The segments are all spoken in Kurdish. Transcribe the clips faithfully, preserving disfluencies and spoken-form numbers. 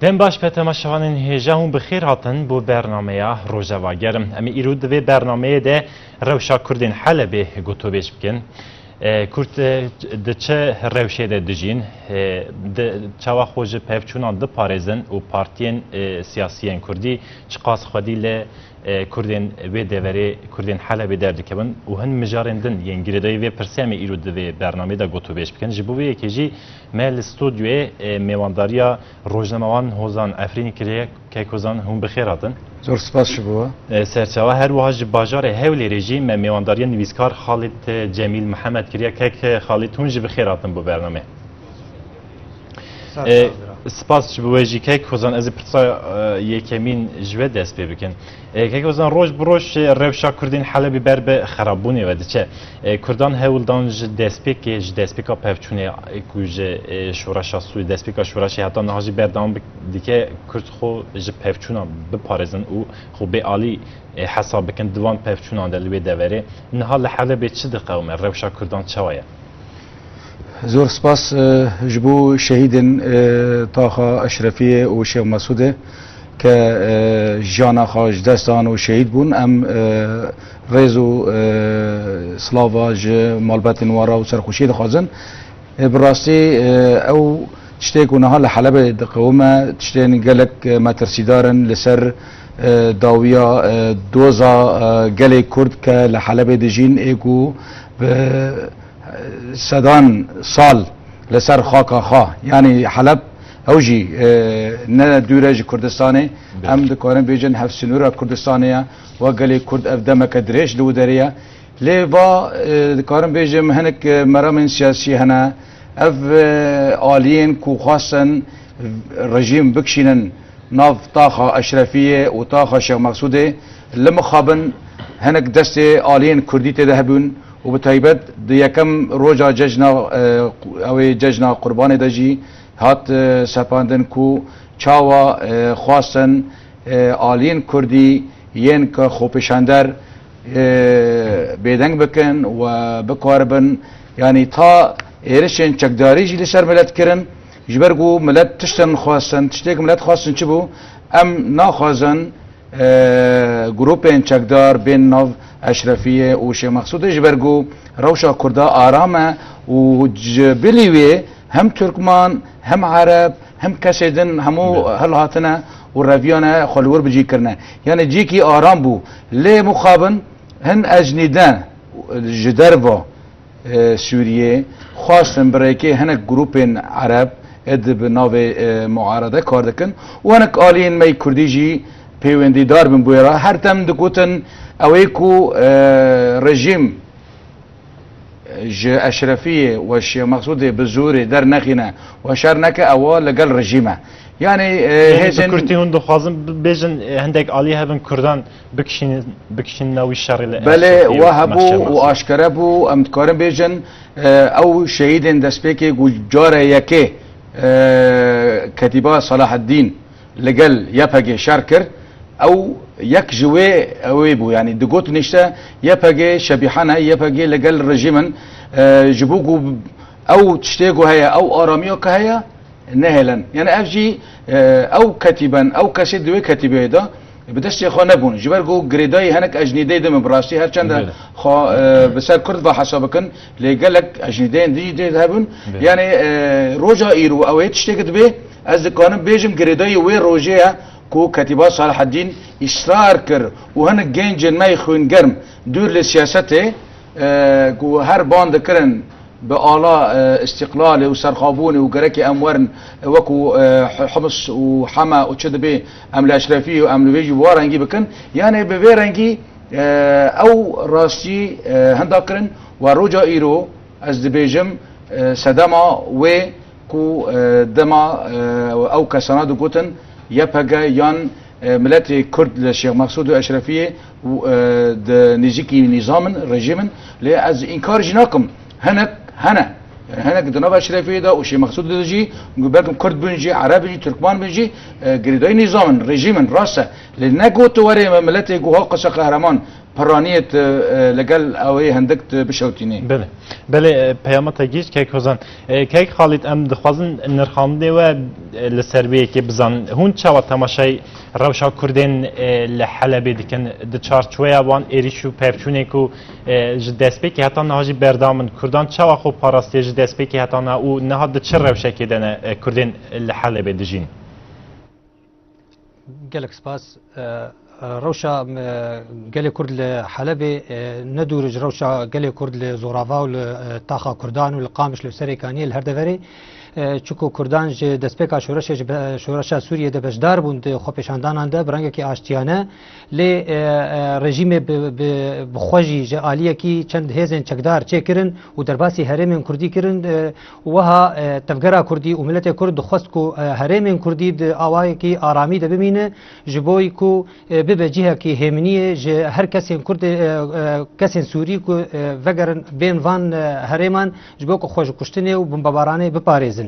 Dem baş pe temaşevanên hêja, hûn bi xêr hatin bo bernameya Rojava Germ. Em ê îro di vê bernameyê de rewşa Kurdên Helebê gotûbêj bikin. E, Kurd, e, di çi rewşê de dijîn? E, di çawa xwe ji pevçûnan diparêzin û partiyên, e, siyasî yên Kurdî çiqas xwedî li, e, Kurdên wê deverê, Kurdên Helebê derdikevin û hin mijarên din yên girêdayî vê pirsê em ê îro di vê bernameyê de gotûbêj bikin. Ji bo vê yekê jî me li stûdyoyê, e, mêwandariya rojnamevan Hozan Efrînî kiriye. Kek Hozan, hûn bi xêr hatin. Zor spas ji bo we. E, serçawa her wiha ji bajarê Hewlêrê jî me mêwandariya nivîskar Xalid, e, Cemîl Mihemed kiriye. Kek, e, Xalid, hûn jî bi xêr hatin bo bernameyê. E, spas ji bo we jî kek Hozan, ez ê pirsa, e, yekemîn ji we dest pê bikim. E, kek Hozan, roj bi roj, e, rewşa Kurdên Helebê ber bi xerabûnê ve diçe. E, Kurdan hewl dan ji destpêkê, ji destpêka pevçûnê, e, ku ji, e, şoreşa Sûrî, destpêka şoreşê heta niha jî berdewam bik-, dike Kurd xwe ji pevçûnan biparêzin û xwe bê alî, e, hesab bikin di van pevçûnan de li wê deverê. Niha li Helebê çi diqewime? Rewşa Kurdan çawa ye? Zor spas, e, ji bo şehîdên, e, taxa Eşrefiyê û Şêx Mesûdê ke, e, jiyana xwe ji dest dan û şehîd bûn. Em, e, rêz û, e, slava ji malbetên wan re û serxweşiyê dixwazin. E, bi rastî, e, ew tiştê ku niha li Helebê diqewime, tiştên gelek, e, metirsîdar in li ser, e, dawiya, e, doza, e, gelê Kurd ke li Helebê dijîn, ê ku bi sedan sal li ser xaka xwe. Yanî Heleb ew jî, e, ne dûr e ji Kurdistanê. Belê. Em dikarin bêjin hevsînora Kurdistanê ye. We gelê Kurd ev demeke dirêj li wê derê ye. Lê va, e, dikarin bêjim hinek, e, meramên siyasî hene. Ev, e, aliyên ku xwestin rejîm bikişînin nav taxa Eşrefiyê û taxa Şêx Mexsûdê, li mixabin hinek destê aliyên Kurdî tê de hebûn û bi taybet di yekem roja cejna, e, ew ê cejna Qurbanê de jî hat, e, sepandin ku çawa, e, xwestin, e, aliyên Kurdî yên ku xwepêşander, e, bêdeng bikin û bikaribin, yanî ta êrişên çekdarî jî li ser milet kirin, ji ber ku milet tiştin xwestin, tiştê ku milet xwestin çi bû? Em naxwazin, e, grûpên çekdar bên nav Eşrefiyê û Şêx Mexsûdê, ji ber ku rewşa Kurda aram e û ji bilî wê hem Tirkman, hem Ereb, hem kesê din hemû Belê. hilhatine û reviyane xwe li wir bi cî kirine. Yanî cîkî aram bû. Lê mixabin hin ecnîde ji derva, e, Sûriyê xwestin bi rêkê hinek grûpên Ereb ê di bi navê, e, muarede kar dikin û hinek aliyên me yê Kurdî jî pêwendîdar bin bi wê re. Her dem digotin ew ê ku, e, rejîm ji Eşrefiyê we Şêx Mexsûdê bi zorê dernexîne we şer neke, ewa li gel rejîm e. Yanî, e, Yanî hêzên bi kurtî hûn dixwazin bi-, bêjin, e, hindek alî hebin Kurdan bikişînin, bikişînin navî şerê li Belê, Eşrefiyê we û hebû Mexşer û Mexsûdê. aşkere bû, em dikarin bêjin, e, ew şehîdên destpêkê ku cara yekê, e, Ketîba Salaheddîn li gel Y P G şer kir, ew yek ji wê, ew ê bû. Yanî digotin işte Y P G şebîhan e, Y P G li gel rejîm in, e, ji bo ku ew tiştê ku heye, ew aramiya ku heye, nehêlin. Yanî ev jî, e, ew ketîben, ew kesê di wê ketîbeyê de bi destê xwe nebûn. Ji ber ku girêdayî hinek ecnîdeyê din bi rastî her çend Belê. xwe, e, bi ser Kurd ve hesab bikin, lê gelek ecnîdeyên din jî tê de hebûn. Belê. Yanî, e, roja îro ew ê tiştê ku dibê, ez dikarim bêjim girêdayî wê rojê ye ku Ketîba Salaheddîn îsrar kir û hinek gencên me yê xwîngerm dûr li siyasetê, e, ku her ban dikirin bi ala, e, îstîqlalê û serxwebûnê û gerekê em werin, e, wekû, e, H-, Hims û Hema û çi dibê em li Eşrefî û em li vê jî bi wa rengî bikin. Yanî bi vê rengî, e, ew rastî, e, hinda kirin we roja îro ez dibêjim, e, sedema wê ku, e, dema, e, ew kesana digotin Y P G yan, e, miletê Kurd li Şêx Mexsûd û Eşrefiyê û, e, di nêzîkî nîzam in, rejîm in, lê ez înkar jî nakim. Hinek hene. Yanî hinek di nav Eşrefiyê de û Şêx Mexsûd de jî, belkim Kurd bin jî, Ereb bin jî, Tirkman bin jî, e, girêdayî nîzam in, rejîm in, rast e. Lê ne got tu werê me miletê ku ha qise qehreman, piraniyê tu, e, li gel ew ê hindik tu bişewtînî. Belê. Belê, e, peyama te gihîşt, kek Hozan. E, kek Xalîd, em dixwazin nirxandinê we, e, li ser vê yekê bizanin. Hûn çawa temaşayê rewşa Kurdên, e, li Helebê dikin? Di çarçoveya wan êrîş û pevçûnê ku, e, ji destpêkê heta niha jî berdewam in, Kurdan çawa xwe parastiye ji destpêkê heta niha û niha di çi rewşekê de ne, e, Kurdên li Helebê dijîn? Gelek spas. E, e, rewşa, e, gelê Kurd li Helebê, e, ne dûr ji rewşa gelê Kurd li Zorava û li, e, taxa Kurdan û li Qamiş li Serêkaniyê li her deverê. E, çuku Kurdan ji destpêka şoreşê, ji be-, şoreşa Sûriyê de beşdar bûn di xwepêşandanan de bi rengekî aştiyane. Lê, e, e, rejîmê bi, bi, bi xwe jî ji aliyekî çend hêzên çekdar çêkirin û derbasî herêmên Kurdî kirin. E, Wiha, e, tevgera Kurdî û miletê Kurd dixwest ku, e, herêmên Kurdî di awayekî aramî de bimîne, ji bo ku, e, bibe cihekî hêminiyê ji her kesên Kurd, e, e, kesên Sûrî ku, e, vegerin bên van, e, herêman, ji bo ku xwe ji kuştinê û bombebaranê biparêzin.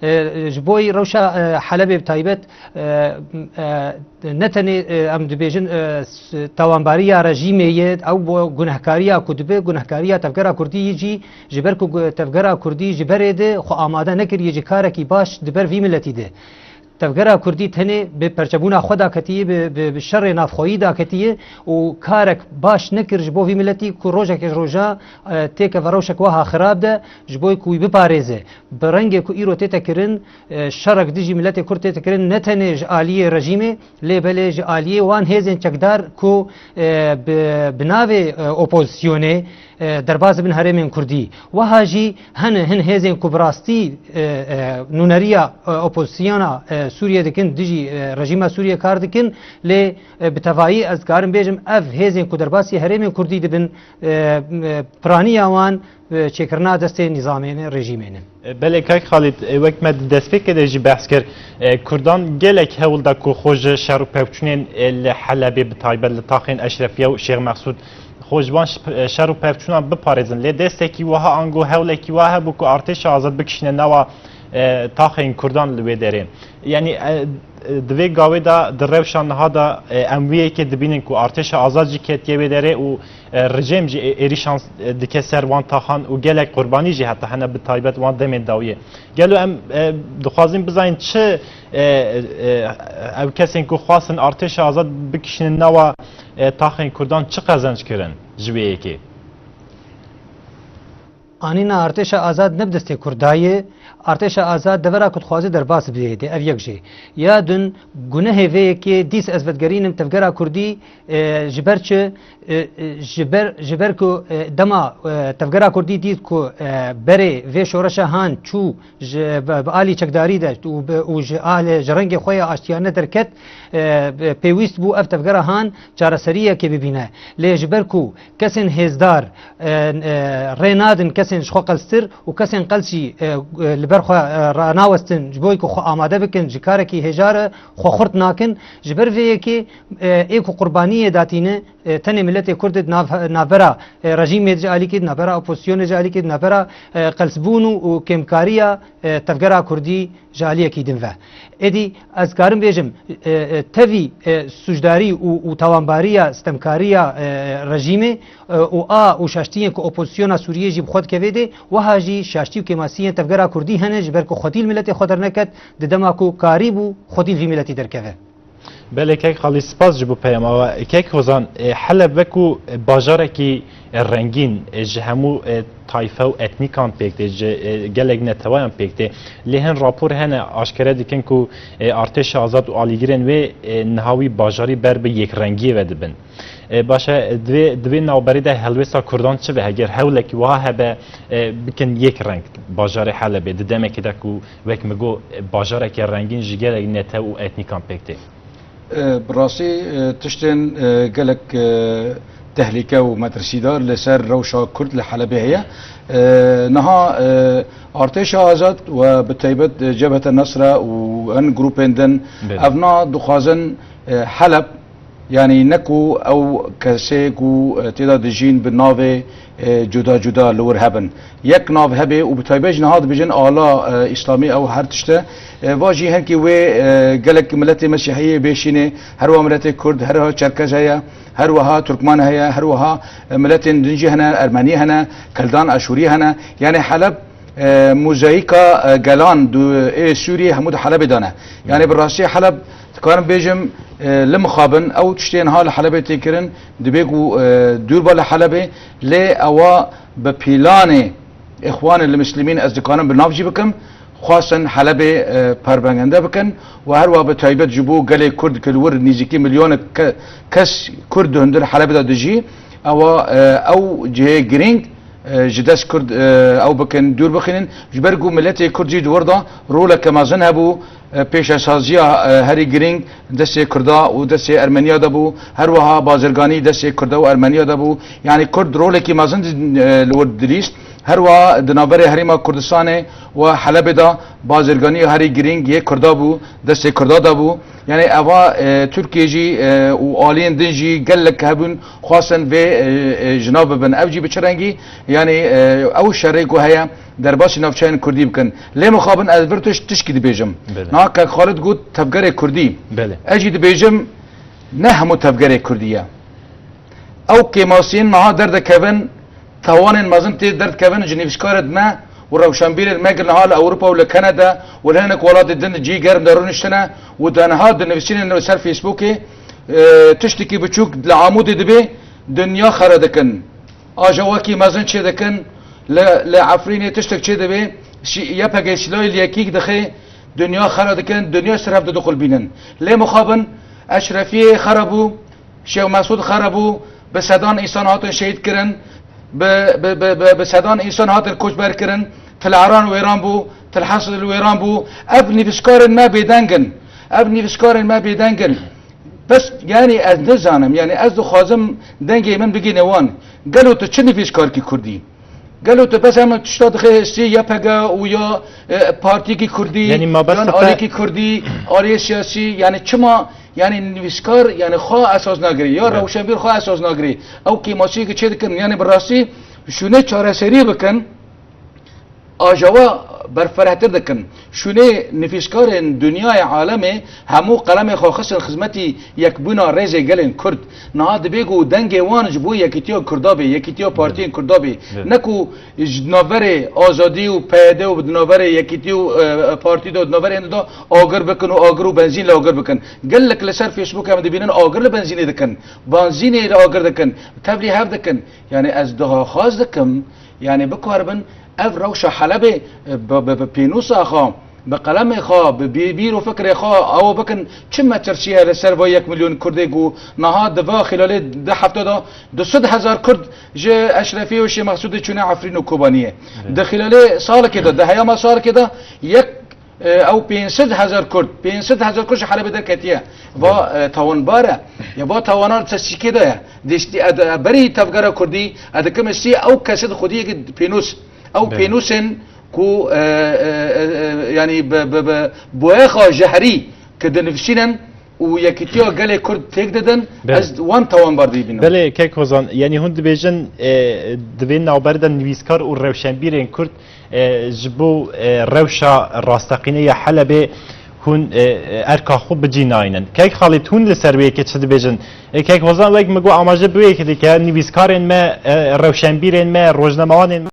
E, ji bo rewşa, e, Helebê bi taybet, e, e, ne tenê, e, em dibêjin, e, s-, tawanbariya rejîmê ye, ew bo gunehkariya ku dibe, gunehkariya tevgera Kurdî yî jî, ji ber ku gu-, tevgera Kurdî ji berê de xwe amade nekiriye ji karekî baş di ber vî miletî de. Tevgera Kurdî tenê bi perçebûna xwe daketiye, bi, bi, bi şerê navxweyî daketiye û karek baş nekir ji bo vî miletî ku rojekê ji roja, e, têkeve rewşek wiha xirab de ji bo ku wî biparêze. Bi rengê ku îro tête kirin, e, şerek dijî miletê Kurd tête kirin, ne tenê ji aliyê rejîmê, lê belê ji aliyê wan hêzên çekdar ku, e, bi, bi navê, e, opozisyonê, e, derbas dibin herêmên Kurdî. Wiha jî hene hin hêzên ku bi rastî, e, e, nûneriya, e, opozisyona, e, Sûriyê dikin, dijî, e, rejîma Sûriyê kar dikin, lê, e, bi tevayî ez dikarim bêjim, ev hêzên ku derbasî herêmên Kurdî dibin, e, e, piraniya wan, e, çêkirina destê nîzamê ne, rejîmê ne. E, belê kak Xalîd, e, wek me di destpêkê de jî behs kir, e, Kurdan gelek hewl da ku xwe ji şer û pevçûnên, e, li Helebê, bi taybet li taxên Eşrefiye û Şêx Mexsûd, xwe ji van ş-, e, şer û pevçûnan biparêzin. Lê destekî wiha ango hewlekî wiha hebû ku artêşa azad bikişîne nava, e, taxên Kurdan li wê derê. Yanî, e, e, di vê gavê de, di rewşa niha de, e, em wê yekê dibînin ku artêşa azad jî ketiye wê derê û, e, rejîm jî ê-, êrîşan, e, dike ser wan taxan û gelek qurbanî jî heta hene, bi taybet wan demên dawiyê. Gelo em, e, dixwazin bizanîn çi, e, e, ev kesên ku xwestin artêşa azad bikişînin nava, e, taxên Kurdan çi qezenc kirin ji vê yekê? Anîna artêşa azad ne bi destê Kurda ye. Artêşa azad devera ku dixwaze derbas bibê de, ev yek jê. Ya din, gunehê vê yekê dîs ez vedigerînim tevgera Kurdî, e, ji ber çi, e, e, ji ber, ji ber ku, e, dema, e, tevgera Kurdî dît ku, e, berê vê şoreşa han çû ji, bi, bi alî çekdarî de û bi, û ji alê, ji rengê xwe ya aştiyane derket, e, pêwîst bû ev tevgera han çareseriyekê bibîne. Lê ji ber ku kesên hêzdar, e, e, rê nadin kesên ji xwe qelstir û kesên qels jî, e, e, li ber xwe, e, ranawestin ji bo ku xwe amade bikin ji karekî hêja re xwe xurt nakin. Ji ber vê yekê, e, ê ku qurbaniyê datîne, e, tenê miletê Kurd di nav-, navbera, e, rejîmê ji alîkî, di navbera opozisyonê ji alîkî, di navbera, e, qelsbûn û, û kêmkariya, e, tevgera Kurdî ji aliyekî din ve. Êdî ez karim bêjim, e, e, tevî, e, sûcdarî û, û tawanbariya stemkariya, e, rejîmê, e, û a û şaştiyên ku opozisyona Sûriyê jî bi xwe dikeve dê, wiha jî şaştî û kêmasiyên tevgera Kurdî hene, ji ber ku xwedî li miletê xwe derneket, di dema ku karîbû xwedî li vî miletî derkeve. Belê kek Xalî, spas ji bo peyama we. Kek Hozan, e, Heleb wekû, e, bajarekî, e, rengîn, e, ji hemû, e, tayfe û etnîkan pêk tê, ji, e, gelek netewayan pêk tê. Lê hin rapor hene aşkere dikin ku, e, artêşa azad û alîgirên wê, e, niha wî bajarî ber bi yekrengiyê ve dibin. E, baş e, di vê, di vê navberê de helwêsta Kurdan çi be? Heger hewlekî wiha hebe, e, bikin yek reng bajarê Helebê, di demekê de ku, wek min got, e, bajareke rengîn ji gelek netew û etnîkan pêk tê. E, bi rastî, e, tiştên, e, gelek, e, tehlîke û metirsîdar li ser rewşa Kurd li Helebê heye. E, niha, e, Artêşa Azad we bi taybet, e, Cebhete Nesre û hin grûpên din, Belê. Evna dixwazin, e, Heleb Yanî ne ku ew kesê ku, e, tê de dijîn bi navê, e, cuda cuda li wir hebin. Yek nav hebe û bi taybet jî niha dibêjin ala, e, îslamî ew her tişt e. E, va jî hinkî wê, e, gelek miletê mesîhiyê bêşînê, her wiha miletê kurd, her wiha çerkez heye, her wiha turkman heye, her wiha, e, miletên din jî hene, ermenî hene, keldan, aşûrî hene. Yanî Heleb, e, mozayîka, e, gelan du ê Sûriyê hemû di Helebê de ne. Yanî bi rastî Heleb, dikarim bêjim, e, li mixabin ew tiştê niha li Helebê tê kirin, dibê ku, e, dûr be li Helebê, lê ewa bi pîlanê Îxwanê li Mislimîn, ez dikarim bi nav jî bikim, xwestin Helebê, e, perbengende bikin û her wiha bi taybet ji bo gelê Kurd ku li wir nêzîkî milyonek ke-, kes Kurd di hundir Helebê de dijî, ewa, e, ew cihê girîng, e, ji dest Kurd, e, ew bikin, dûr bixînin. Ji ber ku miletê Kurd jî di wir de roleke mezin hebû, e, pêşesaziya, e, herî girîng destê Kurda û destê Ermeniya de bû, her wiha bazirganî destê Kurda û Ermeniya de bû. Yanî Kurd rolekî mezin, e, li wir dilîst. Her wiha di navberê Herêma Kurdistanê û Helebê de bazirganî herî girîng yê Kurda bû, destê Kurda de bû. Yanî eva, e, Tirkiye jî, e, û aliyên din jî gelek hebûn, xwestin vê, e, e, ji nav bibin. Ev jî bi çi rengî? Yanî, e, ew şerê ku heye derbasî navçeyên Kurdî bikin. Lê mixabin ez vir tişt, tişkî dibêjim. Belê. Niha Kek Xalid got tevgerê Kurdî. Belê. Ez jî dibêjim ne hemû tevgerê Kurdî ye. Ew kêmasiyên niha derdikevin, tawanên mezin tê derdikevin ji nivîskarên me û rewşenbîrên me, gir niha li Ewropa û li Kanada û li hinek welatê din cî germ de rûniştine û de niha dinivîsînin li ser Facebookê, e, tiştekî biçûk li Amûdê dibê dinya xera dikin. Ajawekî mezin çê dikin, li, li Efrînê tiştek çê dibê, şî-, Y P G sîlayê li yekî dixe, dinya xera dikin, dinya ser hev diqulbînin. Lê mixabin Eşrefiyê xera bû, Şêx Mesûd xera bû, bi sedan însan hatin şehîd kirin, bi, bi, bi, bi, bi sedan însan hatin koçber kirin, Til Eran wêran bû, Til Hesil wêran bû. Ev nivîskarên me bêdeng in. Ev nivîskarên me bêdeng in. Bes, yanî ez nizanim, yanî ez dixwazim dengê min bigihîne wan. Gelo tu çi nivîskarkî Kurdî? Gelo tu bes em tişta dixê hêstî Y P G û ya, e, partiyekî Kurdî, Yanî ma bes yan te aliyekî Kurdî, aliyê siyasî, yanî çima, yanî nivîskar, yanî xwe esas nagirê, ya Belê. rewşenbîr xwe esas nagirê. Ew kêmasiyekî çê dikin, yanî bi rastî şûnê çareserî bikin, ajawa berferehtir dikin. Şûnê nivîskarên dinyayê alemê hemû qelemê xwe xistin xizmetî yekbûna rêzê gelên Kurd. Niha dibê ku dengê wan ji bo yekîtiya Kurda bê, yekîtiya partiyên Kurda bê. Evet. Ne ku ji navberê Azadî û P Y D û di navberê Yekîtî û, e, Partî de û di navberê de agir bikin û agir û benzîn li agir bikin. Gelek li ser Facebookê em dibînin agir li benzînê dikin. Benzînê li agir dikin. Tevlî hev dikin. Yanî ez daxwaz dikim, yanî bikaribin ev rewşa Helebê, e, bi, bi, bi pênûsa xwe, bi qelemê xwe, bi bî-, bîr û fikrê xwe awa bikin, çi metirsî ye li ser va yek milyon Kurdê ku niha di va xîlalê di hefte de du sed hezar Kurd ji Eşrefî û Şêx Mesûdê çûne Efrîn û Kobaniyê. Evet. Di xîlalê salekê de, di heyama salekê de yek, e, ew pênc sed hezar Kurd, pênc sed hezar Kurd ji Helebê derketiye. Va, Evet. e, tawanbar e. Ya va tawana li tesîkê de ye. Diştî, e, de, berî tevgera Kurdî, e, dikim sî ew kesê di xwediyê pênûs. Ew Evet. pênûsên ku, e, e, e, e, yanî bi, bi, bi boyexa jehrî ki dinivîsînin û yekîtiya gelê Kurd têk didin, Belê. ez wan tawanbar dibînim. Belê, kek Hozan, yanî hûn dibêjin, e, di vê navber de nivîskar û rewşenbîrên Kurd, e, ji bo, e, rewşa rasteqîne ya Helebê hûn, e, e, erka xwe bicî naynin. Kek Xalîd, hûn li ser wê yekê çi dibêjin? E, kek Hozan, wek min got, amaje bi wê yekê dike, nivîskarên me, e, rewşenbîrên me, rojnamewanên me,